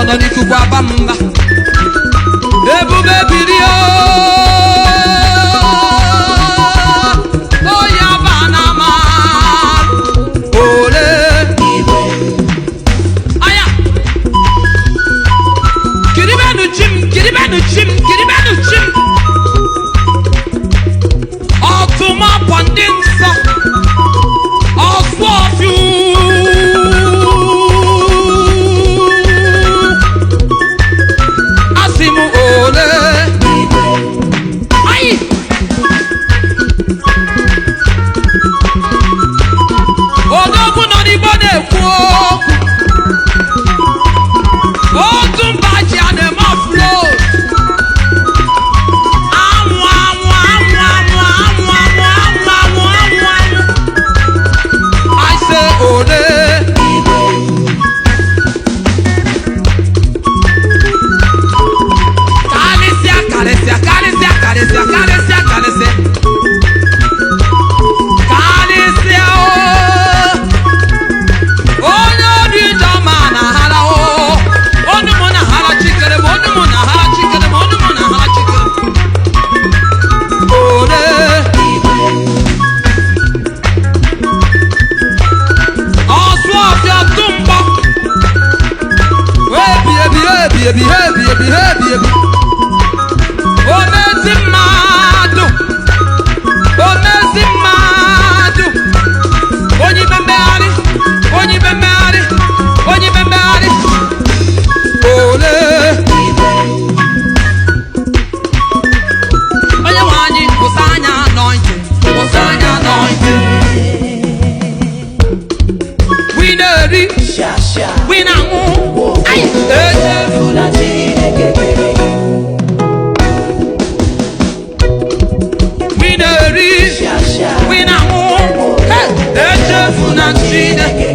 Ọ nọ n'ikuku aba mba. Ebube biri o ya ba na ma ole aya. Kiribenu chim, kiribenu chim, kiribenu chim. Ọtụmọkpọ ndị nsọ, ọsụ ọfịa. Asị m ole. Ayi! Odogwu nọ n'igbo na-ekwu okwu. Otu mba ji a na-eme offload. Anwụ anwụ anwụ anwụ anwụ anwụ anwụ anwụ anwụ anwụ. I say ole. Karịsịa karịsịa karịsịa karịsịa karịsịa karịsịa. Karịsịa o. Onye obi jọma na-ahara o. Onu mụ na-ahara chikere m, onu mụ na-ahara chikere m, onu mụ na-ahara chikere m. Ole. Ọsụ ọfịa tụ mgbọ. Ebi ebi ebi ebi ebi ebi ebi ebi. Omezi mmadụ. Omezi mmadụ. Onye ibe mmegharị. Onye ibe mmegharị. Onye ibe mmegharị. Ole. Onye nwe anyị kwụsị anya anointing. Kwụsị anya anointing. We na-eri. We na-aṅụ. Anyị Echefula Chineke kere gị. We na-eri. Shasha. We na-aṅụ. Hey! Echefuna Chineke.